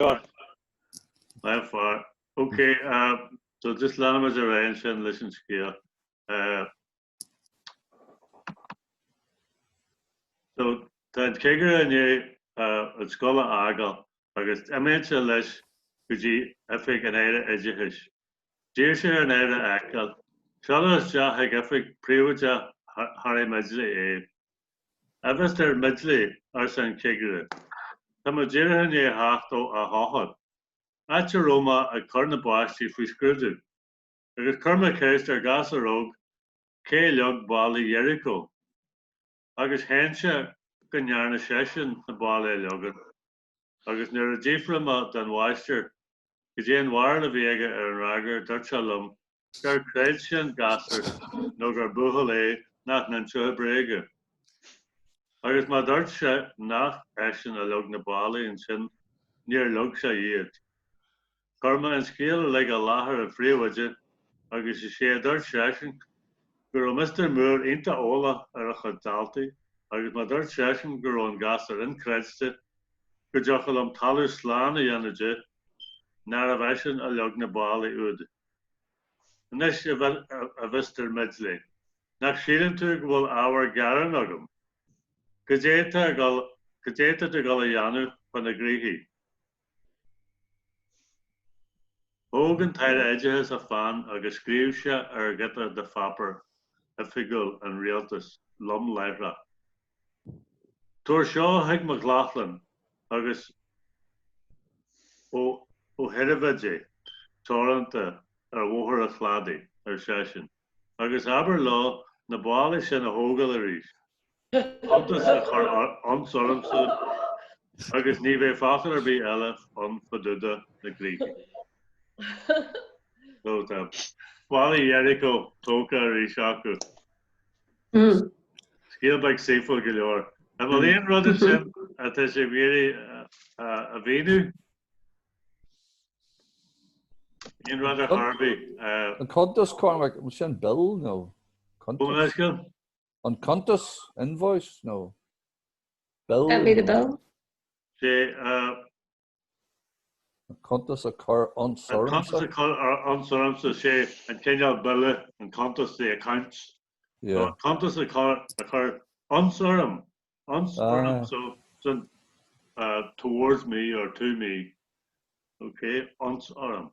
Maith an fear. Ok, so just leanfaimid ar aghaidh ansin leis an scéal. So tá an cigire i ndiaidh an scoil a fhágáil agus imíonn sé leis go dtí oifig an Aire Oideachais. D'iarr sé ar an Aire a fheiceáil. Seoladh isteach chuig oifig phríobháideach Harry Midley é. A Mhister Midley, arsa an cigire, tá mé díreach i ndiaidh theacht ó Áth Eochaidh, áit a raibh mé ag cur na bpáistí faoi scrúdú, agus chuir mé ceist ar ghasúr óg cé a leag ballaí Jericho, agus shéan sé go ndearna seisean na ballaí a leagan, agus nuair a d'fhiafraigh mé den mháistir cad é an bharúil a bhí aige ar an fhreagra, dúirt sé liom gur chreid sé an gasúr nó gur buachaill é nach n-inseodh bréaga. Agus má dúirt sé nach eisean a leag na ballaí ansin níor leag sé iad. Chuir mé an scéal uilig i láthair an phríomhoide agus is é a dúirt seisean go raibh Mister Moore iontach eolach ar a chuid daltaí agus má dúirt seisean go raibh an gasúr inchreidte go dtiocfadh liom talamh slán a dhéanamh de nárbh eisean a leag na ballaí úd. Anois, a Mhister Midley, nach síleann tú go bhfuil ábhar gearáin agam? Cad é atá cad é atá tú ag dul a dhéanamh fá na gnoithí? Thóg an tAire Oideachais a pheann agus scríobh sé ar ghiota de pháipéar oifigiúil an rialtais lom láithreach, Tabhair seo chuig McLaughlin agus Ó hEirbheide Teoranta ar Bhóthar an Chladaigh, ar seisean, agus abair leo na ballaí sin a thógáil arís, cuntas a chur ionns ormsa agus ní bheidh focal ar bith eile ann fá dtaobh de na gnoithí. So tá ballaí Jericho tógtha arís acu. Scéal beag saoithiúil go leor. An bhfuil aon rud ansin atá sibh ag iarraidh a mhíniú? Aon rud ar chor ar bith? An cuntas, Cormac, an sin bill nó cuntas? An cuntas, invoice nó bill? Send me the bill. Sé An cuntas a chur ionns ormsa. An cuntas a chur ionns ormsa, sé an cineál bille, an cuntas, the accounts. Yeah. So an cuntas a chur, a chur ionns orm, ionns ah. orm, so, so uh, towards me or to me. Okay, ionns orm.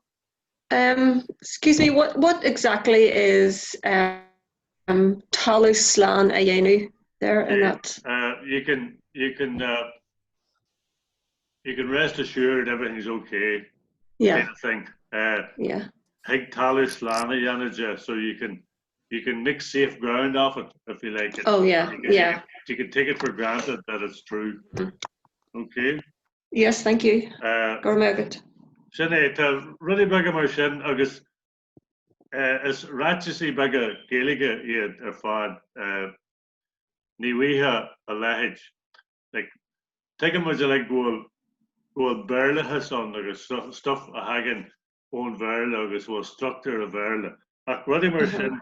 Um, excuse me, what, what exactly is um, talamh slán a dhéanamh there in that? Uh, you can, you can uh, You can rest assured everything's okay. Yeah. Kind of thing. Uh, yeah. Thig talamh slán a dhéanamh de, so you can you can make safe ground off it if you like it. Oh yeah, you can, yeah. You can take it for granted that it's true. Mm. Okay. Yes, thank you. Uh, Go raibh maith agat. Sin é, tá rudaí beaga mar sin agus uh, is ráitisí beaga Gaeilge iad ar fad. Uh, ní bhfaighfeá a leithéid. Like, tuigeann muid uilig go bhfuil, go bhfuil Béarlachas ann agus stuff a thagann ón Bhéarla agus a bhfuil struchtúr an Bhéarla. Ach rudaí mar sin,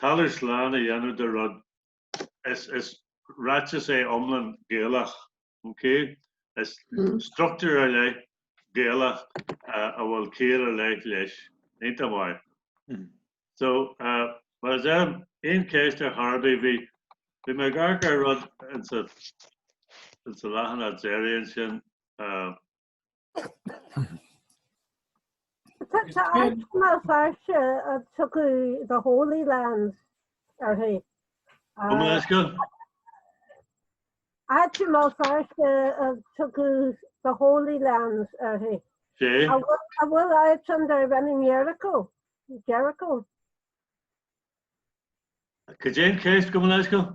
talamh slán a dhéanamh de rud, is, is ráiteas é iomlán Gaelach, ok? Is struchtúr ar leith Gaelach a bhfuil ciall ar leith leis. Iontach maith. So, mar a deirim, aon cheist ar chor ar bith, bhí, bhí mé ag amharc ar rud insa, insa leathanach deiridh ansin, Tá áit i mBéal Feirste a tugadh The Holy Lands uirthi. Gabh mo leithscéal? Áit i mBéal Feirste a tugadh The Holy Lands uirthi. Sé. An bhfuil áit ann darb ainm Jericho? Jericho. Cad é an cheist, gabh mo leithscéal?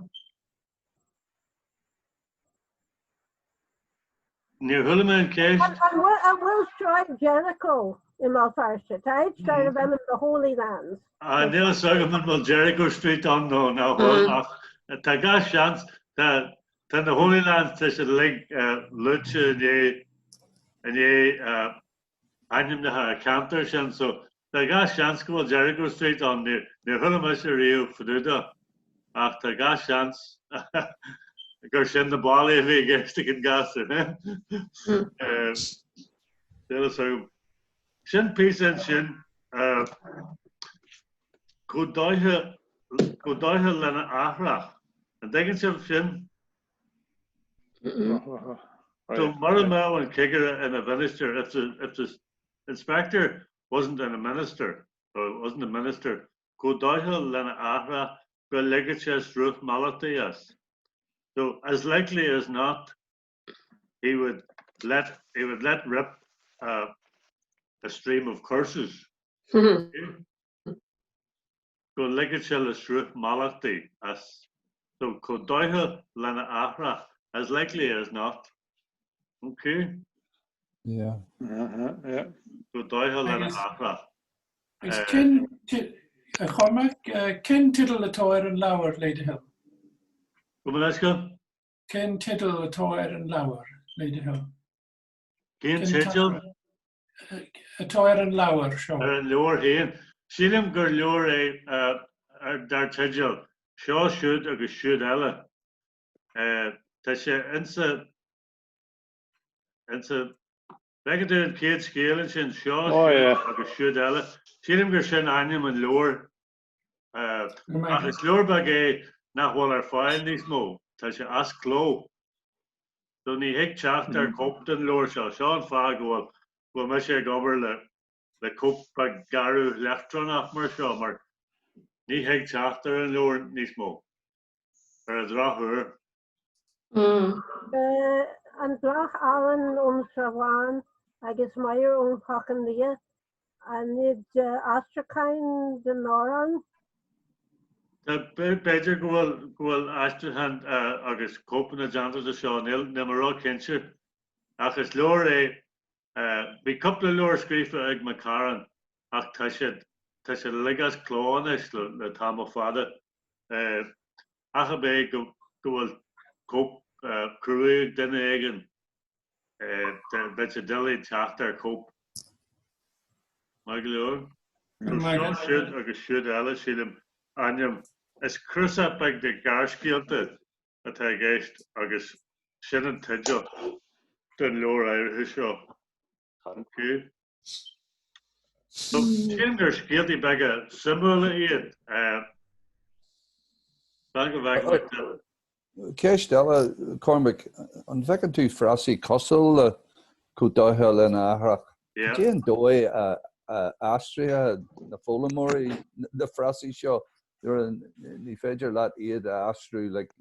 Níor chuala mé an cheist. An bhfuil Sráid Jericho i mBéal Feirste? Tá áit darb ainm The Holy Lands. Ah, níl a fhios agam an bhfuil Jericho Street ann nó nach bhfuil ach tá gach seans, tá tá na Holy Lands tá siad uilig luaite i ndiaidh i ndiaidh ainmneacha an cheantair sin so tá gach seans go bhfuil Jericho Street ann. Níor chuala mise riamh fá dtaobh de ach tá gach seans gur sin na ballaí a bhí i gceist ag an gasúr. Níl a fhios agam. Sin píosa ansin chomh dóiche, chomh dóiche lena athrach. An dtuigeann sibh sin? So mura mbeadh an cigire ina mhinistir, if the, if the inspector wasn't in a minister, or wasn't a minister, chomh dóiche lena athrach go ligfeadh sé sruth mallachtaí as. So as likely as not, he would let he would let rip uh, a stream of curses. Go ligfeadh sé le sruth mallachtaí as. So chomh dóiche lena athrach, as likely as not. Okay? Yeah. Uh-huh, yeah. Chomh dóiche lena athrach. Agus cén, a Chormaic, cén teideal atá ar an leabhar, le do thoil? Gabh mo leithscéal? Cén teideal atá ar an leabhar, le do thoil? Cén teideal? Atá ar an leabhar seo. Ar an leabhar féin. Sílim gur leabhar é dar teideal Seo, Siúd agus Siúd Eile. Tá sé insa, insa, bhfeiceann tú an chéad scéal ansin, Seo, Siúd agus Siúd Eile. Sílim gur sin ainm an leabhair. Ach is leabhar beag é nach bhfuil ar fáil níos mó. Tá sé as cló. So ní thig teacht ar chóip den leabhar seo. Seo an fáth go bhfuil go bhfuil mise ag obair le le cóip beag garbh leictreonach mar seo mar ní thig teacht ar an leabhar níos mó. Ar an drochuair. An Bláth Álainn ón Srath Bhán agus Máire ón Clochán Liath, an iad aistriúcháin den amhrán? B'fhéidir go bhfuil go bhfuil aistriúchán agus cóipeanna déanta de seo, níl níl mé ró-chinnte. Ach is leabhar é, bhí cúpla leabhar scríofa ag Mac Carn ach tá siad tá siad uilig as cló anois le le tamall fada. Ach ab é go bhfuil cóip cruaidh ag duine éigin, bheadh sé doiligh teacht ar chóip. Maith go leor. Seo siúd agus siúd eile, sílim, ainm. Is cnuasach beag de ghearrscéalta atá i gceist agus sin an teideal den leabhar áirithe seo. Ok. So, sílim gur scéaltaí beaga suimiúla iad. Fan go bhfeicfidh muid. Ceist eile, Cormac, an bhfeiceann tú frásaí cosúil le chomh dóiche lena athrach? Yeah. Cad é an dóigh a aistríonn na foghlaimeoirí na frásaí seo nuair a ní féidir leat iad a aistriú like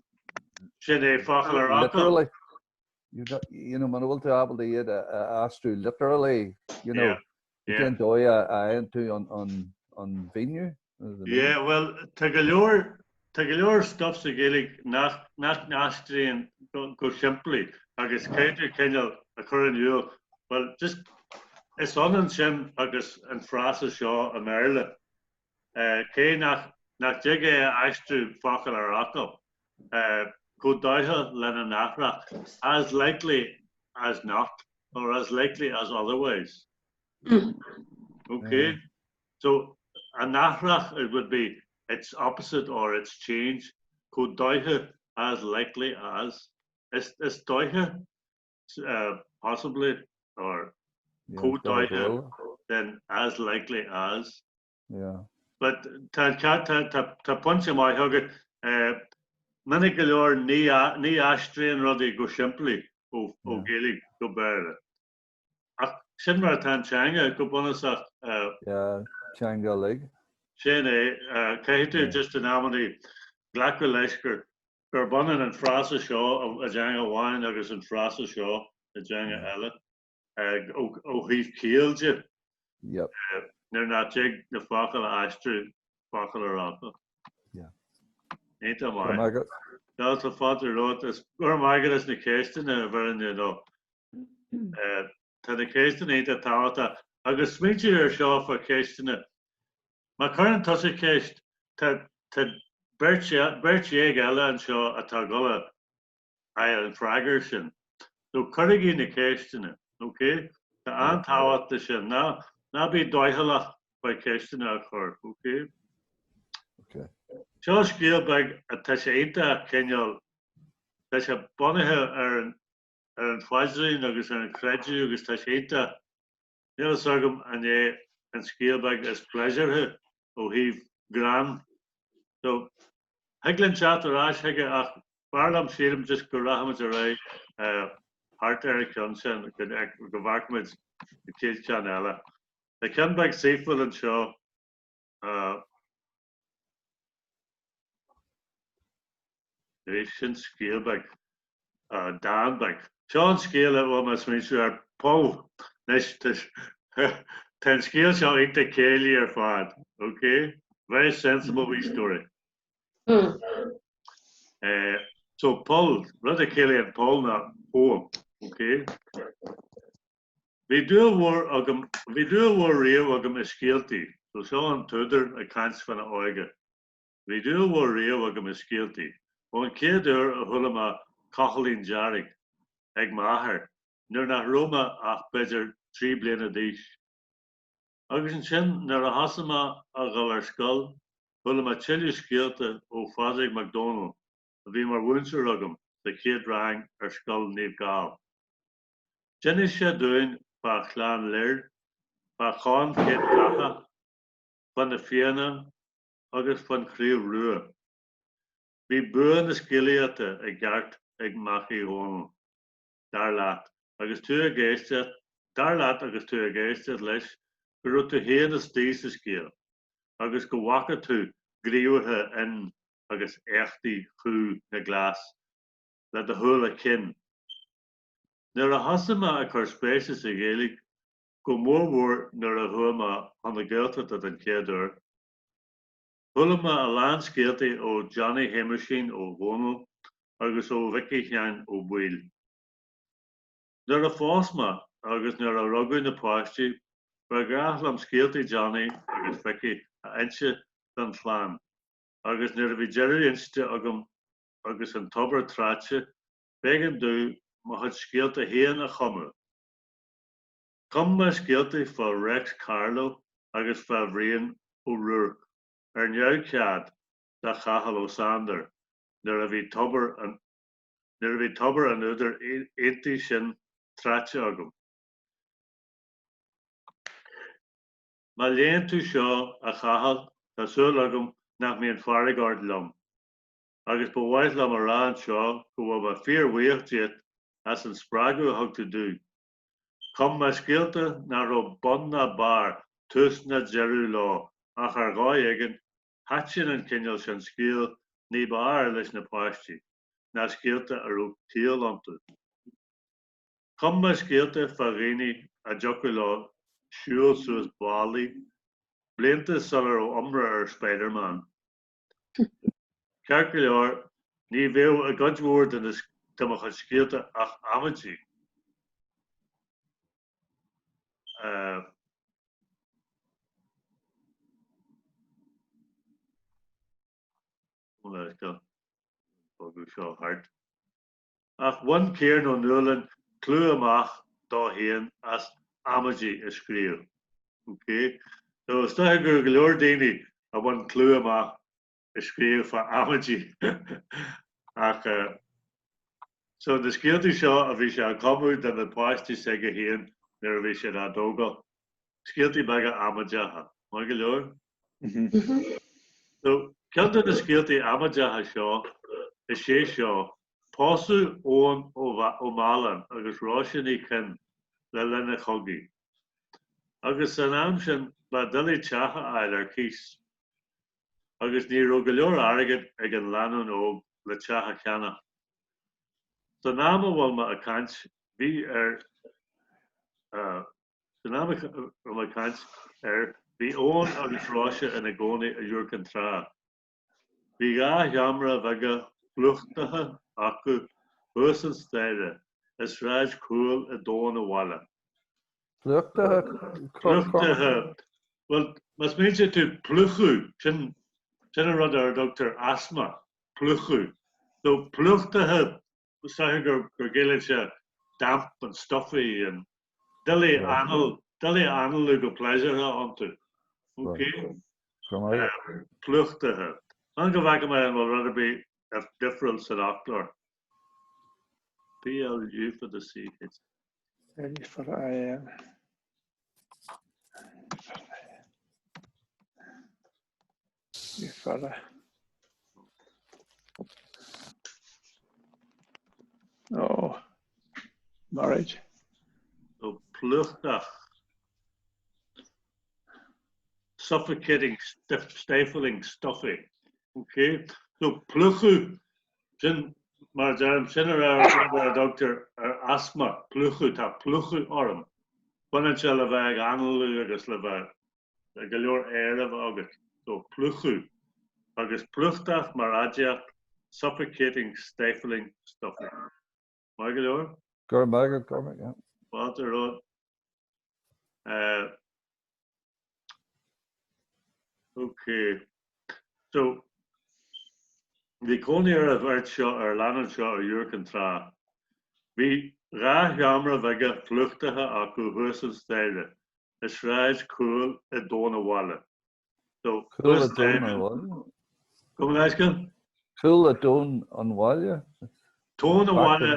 Sin é focal ar fhocal. literally? You know, muna bhfuil tú ábalta iad a aistriú literally, you know, cén dóigh a fhaigheann tú an mhíniú? Yeah, well, tá go leor, tá go leor stuff sa Ghaeilge nach, nach n-aistríonn go simplí agus caithfidh tú cineál a chur in iúl, well, just, is ionann sin agus an frása seo i mBéarla. Cé nach nach dtig é a aistriú focal ar fhocal, chomh dóiche lena nathrach, as likely as not or as likely as otherwise. Ok? So, a nathrach, it would be its opposite or its change, chomh dóiche as likely as. Is is dóiche possibly or chomh dóiche then as likely as. Yeah. But tá tá tá tá pointe maith agat. Minic go leor ní ní aistríonn rudaí go simplí ó ó Ghaeilge go Béarla. Ach sin mar atá an teanga go bunúsach. Yeah, teanga uilig. Sin é. Caithfidh tú just in amannaí glacadh leis gur gurb ionann an frása seo i dteanga amháin agus an frása seo i dteanga eile ó thaobh ciall de. Nuair nach dtig na focail a aistriú focal ar fhocal. Iontach maith. Tá tá fáilte romhat. Is go raibh maith agat as na ceisteanna a Bhreandáin nó tá na ceisteanna iontach tábhachtach agus smaointigh ar seo fá cheisteanna Má chuireann tusa ceist, tá tá beirt beirt dhéag eile anseo atá ag dul a fháil an freagra sin. So cuirigí na ceisteanna, ok? Tá an-tábhacht leis sin. Ná ná bí doicheallach faoi cheisteanna a chur, ok? Ok. Seo scéal beag atá sé iontach cineál, tá sé bunaithe ar an ar an phaidrín agus ar an chreideamh agus tá sé iontach. Níl fhios agam an é an scéal beag is pléisiúrtha ó thaobh greann. So, thig linn teacht ar ais chuige ach b'fhearr liom sílim just go rachaimid ar aghaidh thart ar an cheann sin go bhfeicfimid an chéad cheann eile. Tá ceann beag saoithiúil anseo. Sin scéal beag, dán beag. Seo an scéal a bhfuil mé ag smaointiú air, Poll. Anois, tá an scéal seo iontach céillí ar fad, ok? Very sensible wee story. So, poll, rud a chiallaíonn poll ná poem, ok? Bhí dúil mhór agam, bhí dúil mhór riamh agam i scéaltaí, so seo an t-údar ag caint fána óige. Bhí dúil mhór riamh agam i scéaltaí, ón chéad uair a chuala mé Cochaillín Dearg ag m'athair nuair nach raibh mé ach b'fhéidir 3 bliana d'aois. Agus ansin nuair a thosaigh mé a dhul ar scoil, chuala mé tuilleadh scéalta ó Phádraig Mac Dónaill a bhí mar mhúinteoir agam sa chéad rang ar Scoil Naomh Gall. D'inis sé dúinn fá Chlann Lir, fá Chonn Céadchatha, fá na Fianna agus fán Chraobh Rua. Bhí bua na scéalaíochta i gceart ag Mac Uí Dhónaill, dar leat, agus tú ag éisteacht, dar leat agus tú ag éisteacht leis go raibh tú féin istigh sa scéal agus go bhfaca tú gníomhartha Fhinn agus éachtaí Chú na nGlas le do shúile cinn. Nuair a thosaigh mé ag cur spéise sa Ghaeilge, go mórmhór nuair a chuaigh mé chun na Gaeltachta den chéad uair, chuala mé a lán scéaltaí ó Johnny Shéamuisín Ó Dhónaill agus ó Mhicí Sheáin Ó Baoill. Nuair a phós mé agus nuair a rugadh na páistí, ba ghnách liom scéaltaí Johnny agus Mhicí a inse don chlann agus nuair a bhí deireadh inste agam agus an tobar tráite, B'éigean domh mo chuid scéalta féin a chumadh. Chum mé scéaltaí fá Réics Carló agus fá Bhrian Ó Ruairc ar neamhchead do Chathal Ó Sándair nuair a bhí tobar an nuair a bhí tobar an údair iontaigh sin tráite agam. Má léann tú seo, a Chathail, tá súil agam nach mbíonn fearg ort liom. Agus ba mhaith liom a rá anseo go bhfuil mé fíorbhuíoch díot as an spreagadh a thug tú domh. Chum mé scéalta nach raibh bun ná barr, tús ná deireadh leo ach ar dhóigh éigin, thaitin an cineál sin scéil ní ba fhearr leis na páistí ná scéalta a raibh ciall iontu. Chum mé scéalta fá dhaoine a dtiocfadh leo siúl suas ballaí, blianta sula raibh iomrá ar Spider-Man. Ceart go leor, ní bheadh i gcuid mhór de de mo chuid scéalta ach amaidí. Bogadh seo thart. Ach bhain Ciarán Ó Nualláin clú amach dó féin as amaidí a scríobh. Ok? So is dócha go raibh go leor daoine a bhain clú amach ag scríobh fá amaidí. Ach so na scéaltaí seo a bhí sé a chumadh do na páistí s'aige féin nuair a bhí siad á dtógáil. Scéaltaí beaga amaideacha. Maith go leor? So, ceann de na scéaltaí amaideacha seo, is é seo, Pósadh Eoghan Ó Mealláin agus Róise Ní Chuinn le linn an chogaidh. Agus san am sin ba doiligh teach a fháil ar cíos. Agus ní raibh go leor airgid ag an lánúin óg le teach a cheannach. San am a bhfuil mé ag caint, bhí ar. San am a raibh mé ag caint air, bhí Eoghan agus Róise ina gcónaí i Iúr Cinn Trá. Bhí 2 sheomra bheaga phlúchtaithe acu thuas an staighre i sráid chúil i dtóin an bhaile. Plúchtaithe? Plúchtaithe. Bhuel, má smaointíonn tú, plúchadh, sin sin an rud ar a dtugtar asma, plúchadh. So, plúchtaithe Is dócha go gciallaíonn sé damp and stuffy and doiligh anal, doiligh análú go pléisiúrtha iontu. Ok? Plúchtaithe. Fan go bhfeice mé an bhfuil rud ar bith difriúil san fhoclóir. P L U fada C H. L U fada I N. Fada. Ó, Mairéad. So plúchtach. Suffocating, stifling, stuffy. Ok, so plúchadh, sin mar a deirim, sin ar ar a dtugtar ar asma, plúchadh, tá plúchadh orm. Baineann sé le bheith ag análú agus le bheith go leor aeir a bheith agat, so plúchadh. Agus plúchtach mar aidiacht, suffocating, stifling, stuffy. Maith go leor? Go raibh maith agat, Cormac, yeah. Fáilte romhat. Ok. So, bhí cónaí ar an bheirt seo, ar an lánúin seo ar Iúr Cinn Trá. Bhí dhá sheomra bheaga phlúchtacha acu thuas an staighre i sráid chúil i dtóin an bhaile. So, Cúl i dtóin an bhaile? Gabh mo leithscéal? Cúl i dtóin an bhaile? Tóin an bhaile,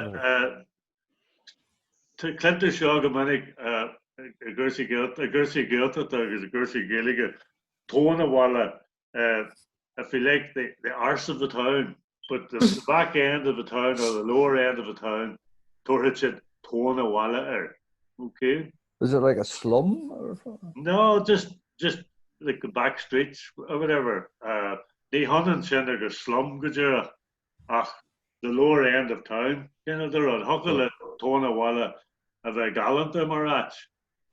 cluintear seo go minic i gcúrsaí Gaeltachta agus i gcúrsaí Gaeilge, tóin an bhaile, if you like, the, the arse of the town, but the, the back end of the town or the lower end of the town, tabharfaidh siad tóin an bhaile air. Okay? Is it like a slum or something? No, just just like the back streets or whatever. Uh, ní hionann sin agus slum go díreach ach the lower end of town. Cineál de rud. Thiocfadh le tóin an bhaile a bheith galánta mar áit.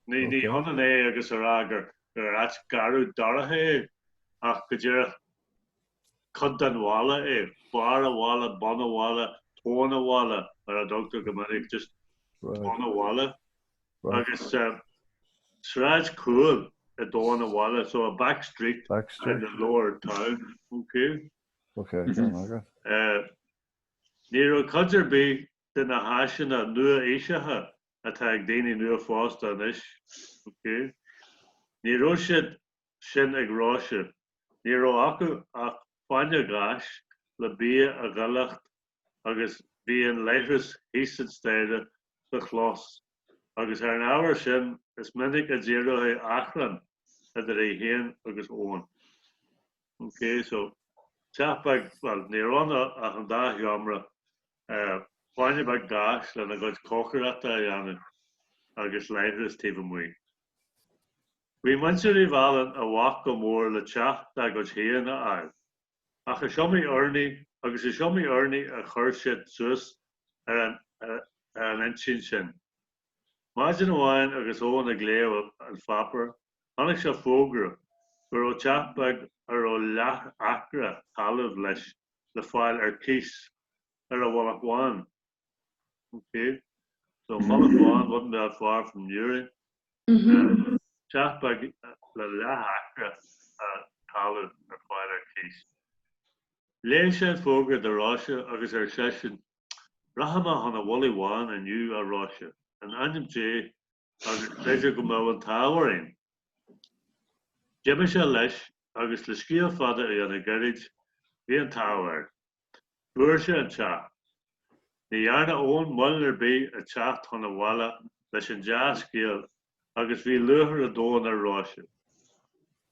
Ní ní hionann é agus a rá gur gur áit garbh dorcha é ach go díreach cuid den bhaile é, barr an bhaile, bun an bhaile, tóin an bhaile mar a dtugtar go minic, just tóin an bhaile. Agus sráid chúil i dtóin an bhaile, so a back street in the lower town, okay? Okay, mm-hmm. Ní raibh cuid ar bith de na háiseanna nua-aoiseacha atá ag daoine nua-phósta anois, okay? Ní raibh siad sin ag Róise. Ní raibh acu ach fáinne gáis le bia a dh'fhuileacht agus bhí an leithreas thíos an staighre sa chlós agus ar an ábhar sin is minic a d'éireodh achrann idir í féin agus Eoin. Ok, so teach beag, bhuel, ní raibh ann ach an dá sheomra, fáinne beag gáis lena gcuid cócaireachta a dhéanamh agus leithreas taobh amuigh. Bhí muintir Uí Mhealláin i bhfách go mór le teach dá gcuid féin a fháil, ach is iomaí urnaí agus is iomaí urnaí a chuir siad suas ar an ar an intinn sin. Maidin amháin agus Eoin ag léamh an pháipéir, chonaic sé fógra go raibh teach beag a raibh leath-acra talaimh leis le fáil ar cíos ar an Mhullach Bhán. Okay. So Mullach Bhán wouldn't be that far from Newry. Teach beag le leath-acra talaimh ar fáil ar cíos. Léigh sé an fógra do Róise agus ar seisean, Rachaidh mé chun an Mhullaigh Bháin inniu, a Róise, in ainm Dé agus b'fhéidir go mbeadh an t-ádh orainn. D'imigh sé leis agus le scéal fada a dhéanamh gairid, bhí an t-ádh air. Fuair sé an teach. Ní dhearna Eoin moill ar bith ag teacht chun an bhaile leis an dea-scéal agus bhí lúcháir an domhain ar Róise.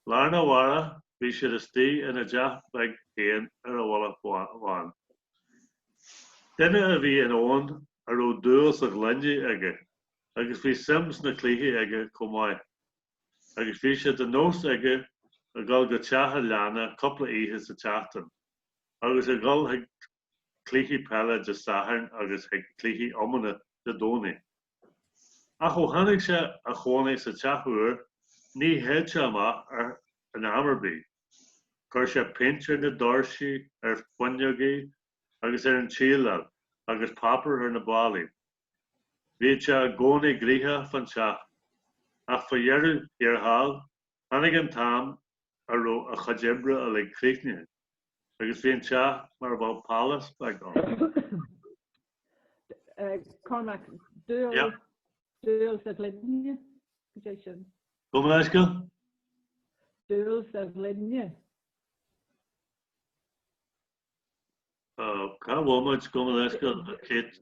Lá arna mhárach bhí siad istigh ina dteach beag féin ar an Mhullach Bhán. Duine a bhí in Eoin a raibh dúil sa ghloine aige agus bhí suim sna cluichí aige chomh maith agus bhí sé de nós aige a dhul go teach an leanna cúpla oíche sa tseachtain. agus a dhul chuig cluichí peile Dé Sathairn agus chuig cluichí iomána Dé Domhnaigh. Ach ó tháinig sé a chónaí sa teach úr ní théadh sé amach in am ar bith. Chuir sé péint ar na doirsí, ar fuinneogaí agus ar an tsíleáil agus páipéar ar na ballaí. Bhíodh sé i gcónaí gnoitheach fán teach. Ach fá dheireadh thiar thall, tháinig an t-am a raibh a chuid oibre uilig críochnaithe agus bhí an teach mar a bheadh pálás beag ann. Cormac, dúil, dúil sa ghloine, cad é sin? Gabh mo leithscéal? Dúil sa ghloine. Cá bhfuil muid, gabh mo leithscéal, Kate?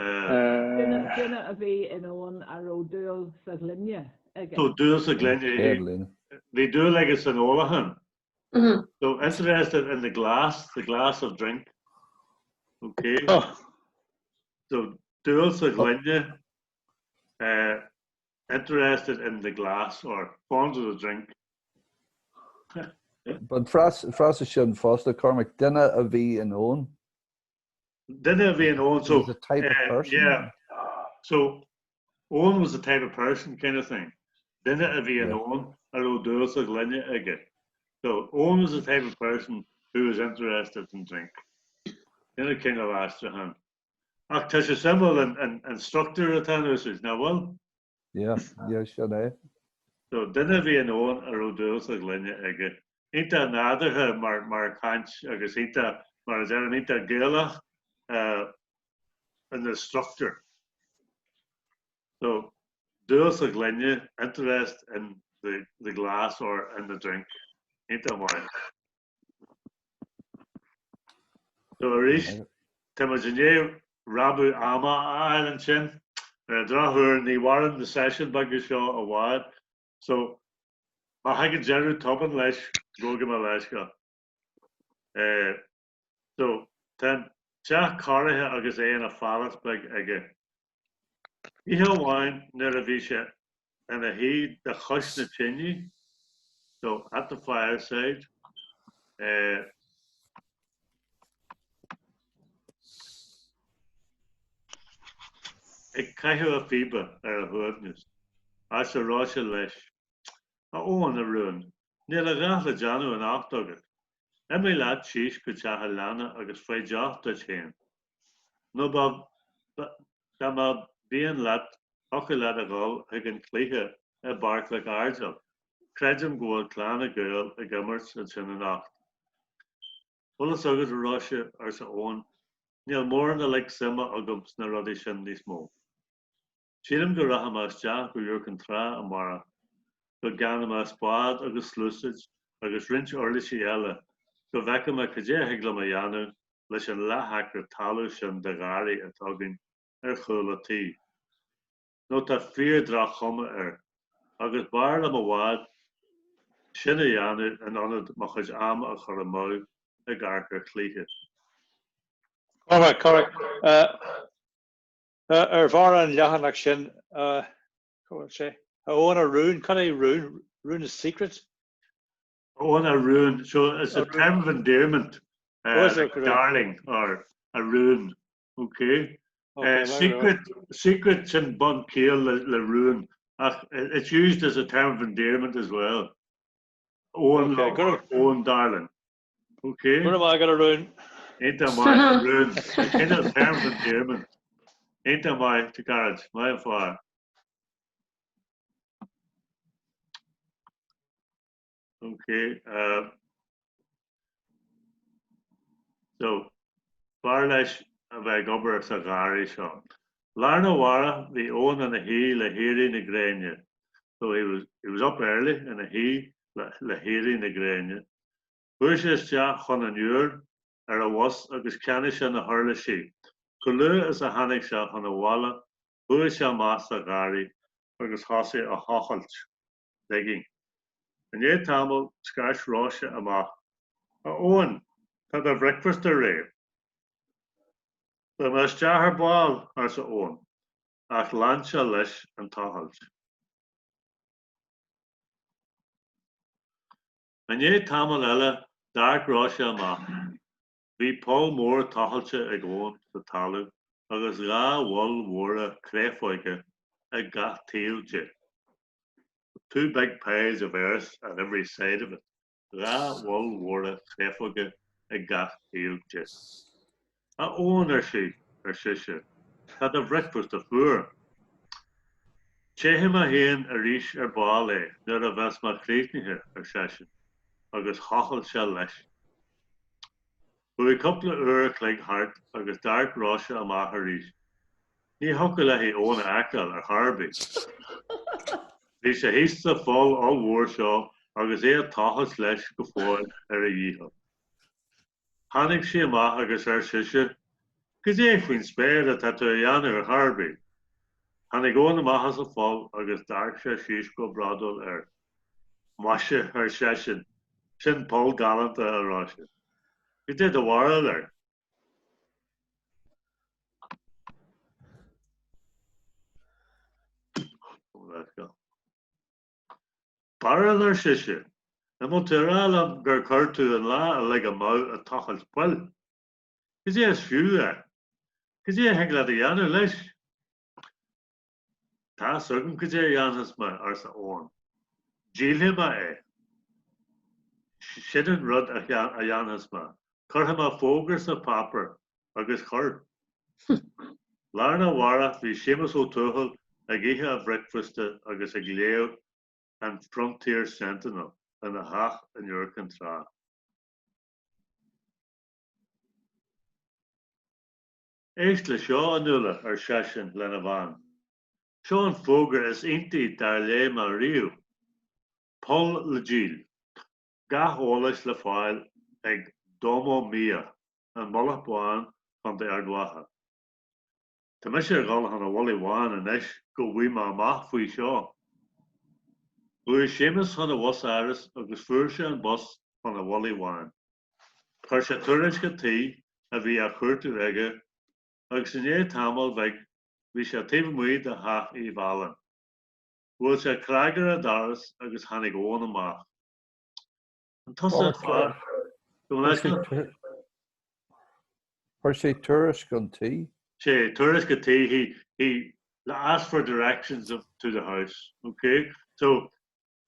Duine a bhí in Eoin a raibh dúil sa ghloine aige. Tá dúil sa ghloine. Bhí dúil aige san ólachán. Mm-hmm. So interested in the glass, the glass of drink. Okay. Oh. So dúil sa ghloine, uh, interested in the glass or fond of the drink. An frása sin fosta, Cormac, duine a bhí in Eoin. Duine a bhí in Eoin, so was a type of uh, person. yeah. So Owen was the type of person kind of thing. Duine a bhí in Eoin a raibh dúil sa ghloine aige. So Owen was the type of person who was interested in drink. Sin an cineál aistriúcháin. Ach tá sé suimiúil an, an struchtúr atá in úsáid, nach bhfuil? Yeah, yeah, sin é. So duine a bhí in Eoin a raibh dúil sa ghloine aige. Iontach nádúrtha mar, mar chaint agus iontach, mar a deirim, iontach Gaelach uh, in the structure. So dúil sa ghloine, interest in the, the glass or in the drink. Iontach maith. So arís, tá muid i ndiaidh rabhadh ama a fháil ansin. Ar an drochuair, ní mhaireann na seisiúin beaga seo i bhfad. So, má thagann deireadh tobann leis, gabhaigí mo leithscéal. Eh, so, tá an teach cóirithe agus é ina phálás beag aige. Oíche amháin nuair a bhí sé ina shuí de chois na tine, so at the fireside, eh, ag caitheamh a phíoba ar a shuaimhneas, arsa Róise leis, A Eoin, a rún, níl a dhath le déanamh anocht agat. Imigh leat síos go teach an leanna agus faigh deoch duit féin. Nó dá mba mhian leat, thiocfadh leat a dhul chuig an chluiche i bPáirc Mhic Airdil, creidim go bhfuil Clanna Gael ag imirt ansin anocht. Bhfuil fhios agat, a Róise, arsa Eoin, níl mórán uilig suime agam sna rudaí sin níos mó. Sílim go rachaidh mé isteach go Iúr Cinn Trá amárach, go gceannóidh mé spád agus sluasaid agus roinnt uirlisí eile, go bhfeicfidh mé cad é a thig liom a dhéanamh leis an leath-acra talún sin de gharraí atá againn ar chúl a' tí. Nó tá fíor-droch-chuma air, agus b'fhearr liom i bhfad sin a dhéanamh in ionad mo chuid ama a chur amú ag amharc ar chluiche. Cormac, Cormac, Ar bharr an leathanach sin, cá bhfuil sé? A Eoin a rún, cad é rún? Rún is secret? Eoin a rún, so it's a term of endearment, uh, like darling or a rún, okay? Okay, uh, secret, secret sin bunchiall le, le rún, ach it's used as a term of endearment as well. Eoin, okay, Eoin darling. Okay. Go raibh maith agat a rún. Iontach maith a rún. Cineál term of endearment. Iontach maith a chairde. Maith an fear. Okay. Uh, so, b'fhearr leis a bheith ag obair sa gharraí seo. Lá arna mhárach bhí Eoin ina shuí le héirí na gréine. So he was, he was up early ina shuí le, le héirí na gréine. Chuaigh sé isteach chun an iúir ar a bhus agus cheannaigh sé na huirlisí. Chomh luath is a tháinig sé chun an bhaile chuaigh sé amach sa gharraí agus thosaigh a thochailt, digging. I ndiaidh tamaill scairt Róise amach, A Eoin, tá do bhricfeasta réidh. Beidh mé isteach ar ball, arsa Eoin, ach lean sé leis an tochailt. I ndiaidh tamaill eile d'amharc Róise amach. Bhí poll mór tochailte ag Eoin sa talamh agus dhá mholl mhóra créafóige ag gach taobh di. Two big piles of earth at every side of it. Dhá mholl mhóra créafóige ag gach taobh di. A Eoin, ar sí, ar sise, tá do bhricfeasta fuar. Téifidh mé féin arís ar ball é nuair a bheas mé críochnaithe, ar seisean, agus thochail sé leis. Chuaigh cúpla uair a chloig thart agus d'amharc Róise amach arís. Ní thiocfadh léi Eoin a fheiceáil ar chor ar bith. Bhí sé thíos sa pholl ollmhór seo agus é ag tochailt leis go fóill ar a dhícheall. Tháinig sí amach agus ar sise, Goidé faoin spéir atá tú a dhéanamh ar chor ar bith? Tháinig Eoin amach as an pholl agus d'amharc sé síos go bródúil air. Maise, ar seisean, Sin poll galánta, a Róise. Cad é do bharúil air? Barúil, ar sise. An bhfuil tú a rá liom gur chuir tú an lá uilig amú ag tochailt poill? Cad é is fiú é? Cad é a thig leat a dhéanamh leis? Tá's agam cad é a dhéanfas mé, arsa Eoin. Díolfaidh mé é. Sin an rud a dhéanfas mé. Cuirfidh mé fógra sa pháipéar agus chuir. Lá arna mhárach bhí Séamus Ó Tuathail ag ithe a bhricfeasta agus ag léamh an Frontier Sentinel ina theach in Iúr Cinn Trá. Éist le seo, a Nuala, ar seisean lena bhean. Seo an fógra is iontaí dár léigh mé riamh. Poll le díol. Gach eolas le fáil ag Domo Mia. An Mullach Bán, Contae Ard Mhacha. Tá mise ag dul chun an Mhullaigh Bháin anois go bhfaighidh mé amach faoi seo. Chuaigh Séamus chun an bhus-áras agus fuair sé an bus chun an Mhullaigh Bháin. Chuir sé tuairisc an tí a bhí á chuartú aige agus i ndiaidh tamaill bhig bhí sé taobh amuigh de theach Uí Mhealláin. Bhuail sé cnag ar an doras agus tháinig Eoin amach. An tusa an fear? Go bhfuil Chuir sé tuairisc an tí. Sé tuairisc an tí he he asked for directions of to the house. Ok? So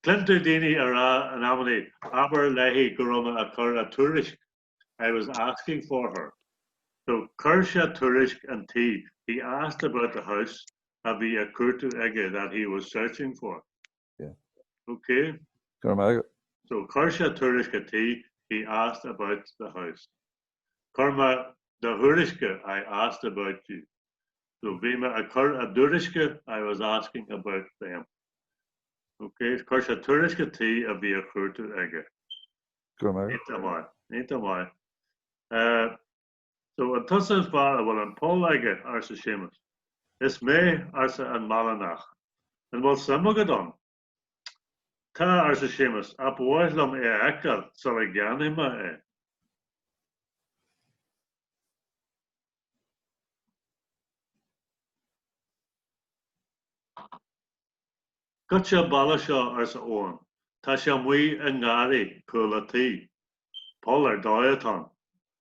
cluin tú daoine a rá in amannaí abair léi go raibh mé ag cur a tuairisc I was asking for her. So chuir sé tuairisc an tí he asked about the house a bhí á cuartú aige that he was searching for. Yeah. Ok. Go raibh maith agat. So chuir sé tuairisc an tí, he asked about the house. Chuir mé do thuairisce, I asked about you. So bhí mé ag cur a dtuairisce, I was asking about them. Ok, chuir sé tuairisc an tí a bhí á chuartú aige. Go raibh maith agat. Iontach maith. Iontach maith. Uh, So, an tusa an fear a bhfuil an poll aige? arsa Séamus. Is mé, arsa an Meallánach. An bhfuil suim agat ann? Tá, arsa Séamus, ach ba mhaith liom é a fheiceáil sula gceannóidh mé é. Goitse an bealach seo, arsa Eoin. Tá sé amuigh i ngarraí cúl a' tí. Poll ar dóigh atá ann,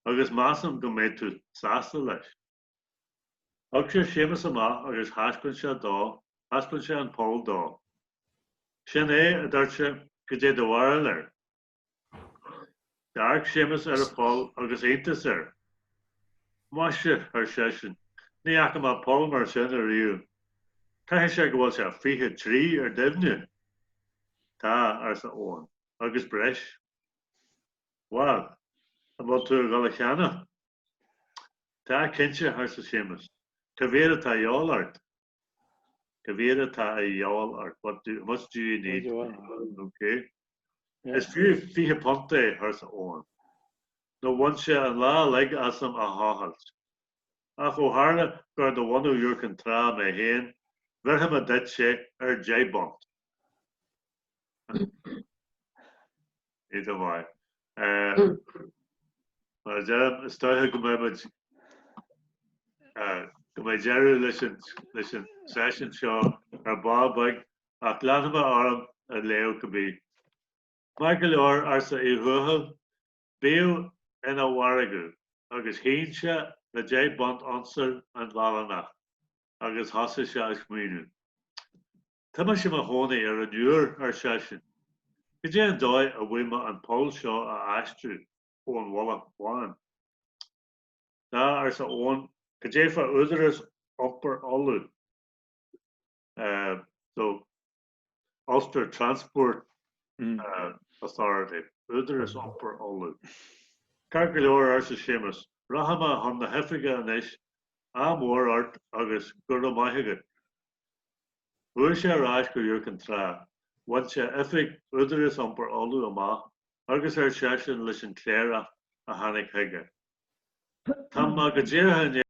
agus measaim go mbeidh tú sásta leis. Thug sé Séamus amach agus thaispeáin sé dó, thaispeáin sé an poll dó. Sin é, a dúirt sé, cad é do bharúil air? D'amharc Séamus ar an pholl agus iontas air. Maise, ar seisean, ní fhaca mé poll mar sin ariamh. Caithfidh sé go bhfuil sé 23 ar doimhne? Tá, arsa Eoin, agus breis. Bhuel, an bhfuil tú a dhul a cheannach? Tá, cinnte, arsa Séamus. Cá mhéad atá a dhíobháil ort? Cá mhéad atá a dhíobháil ort? What do, how much do you need? Okay. Is fiú £20 é, arsa Eoin. Nó bhain sé an lá uilig asam á thochailt. Ach ó tharla gur de bhunadh Iúr Cinn Trá mé féin, bhéarfaidh mé duit é ar £10. Iontach maith. Mar a deirim, is dóiche go mbeidh muid go mbeidh deireadh leis an leis an seisiún seo ar ball beag ach leanfaidh mé orm ag léamh cibé. Maith go leor, arsa Uí Thuathail, bíodh ina mhargadh, agus shín sé na deich bpunt ionsar an Mheallánach agus thosaigh sé ag smaoineamh. Tá mise i mo chónaí ar an Iúr, ar seisean. Cad é an dóigh a bhfaighidh mé an poll seo a aistriú ón Mhullach Bhán? Dá, arsa Eoin, cad é fá Údarás Iompair Uladh? So, Ulster Transport Authority, Údarás Iompair Uladh. Ceart go leor, arsa Séamus, rachaidh mé chun na hoifige anois, ádh mór ort agus go raibh maith agat. Chuaigh sé ar ais go Iúr Cinn Trá, bhain sé oifig Údarás Iompair Uladh amach agus ar seisean leis an chléireach a tháinig chuige, Tá mé go díreach i ndiaidh.